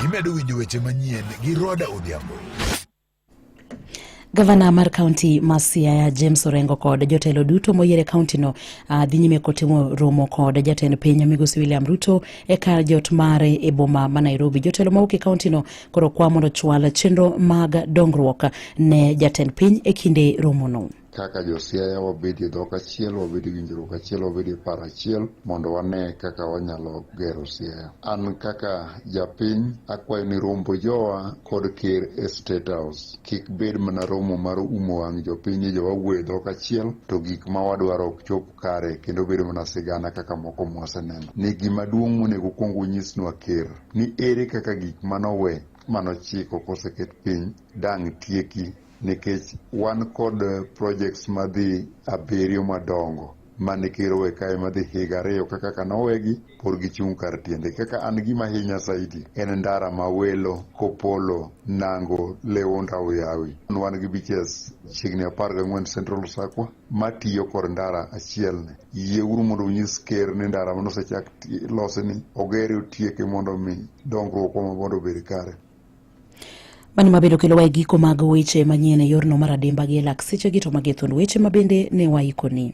Imedo winjo weche manyien gi Roda Odhiambo. Gavana mar kaunti ma Siaya James Orengo kod jotelo duto moyier e kauntino dhi nyime kotimo romo kod jatend piny Migosi William Ruto e kar jot mare e boma ma Nairobi. Jotelo mawuok e kauntino koro kwa mondo ochwal chenro mag dongruok ne jatend piny e kinde romono. Kaka jo Siaya wabedie dhok achiel, wabedie winjruok achiel, wabedie paro achiel mondo wane kaka wanyalo gero Siaya. An kaka japiny akwayo ni rombo jowa kod ker e State House kik bed mana romo mar umo wang' jopiny ni jowa wuoyo e dhok achiel to gik ma wadwaro ok chop kare kendo bedo mana sigana kaka moko mwaseneno. Ni gima duong' monego ukwong unyisnwa ker ni ere kaka gik manowe manochiko koseket piny dang' tieki nikech wan kod projects madhi abiriyo madongo mane ker owe kae madhi higa ariyo kaka kanowegi pod gichung' kar tiende. Kaka an gima hinya zaidi en ndara ma Welo, Kopolo, Nango, Leunda, Uyawi. Wan gi beaches chiegni 14 Central Usakwa matiyo kod ndara achiel ni. Yieuru mondo unyis ker ni ndara manosechak losi ni ogere otieke mondo mi dongruok wa mondo obed kare. Mano mabedo kelowa e giko mag weche manyien e yorno mar adimba gi e lak sechegi to magi e thuond weche ma bende ne waikoni.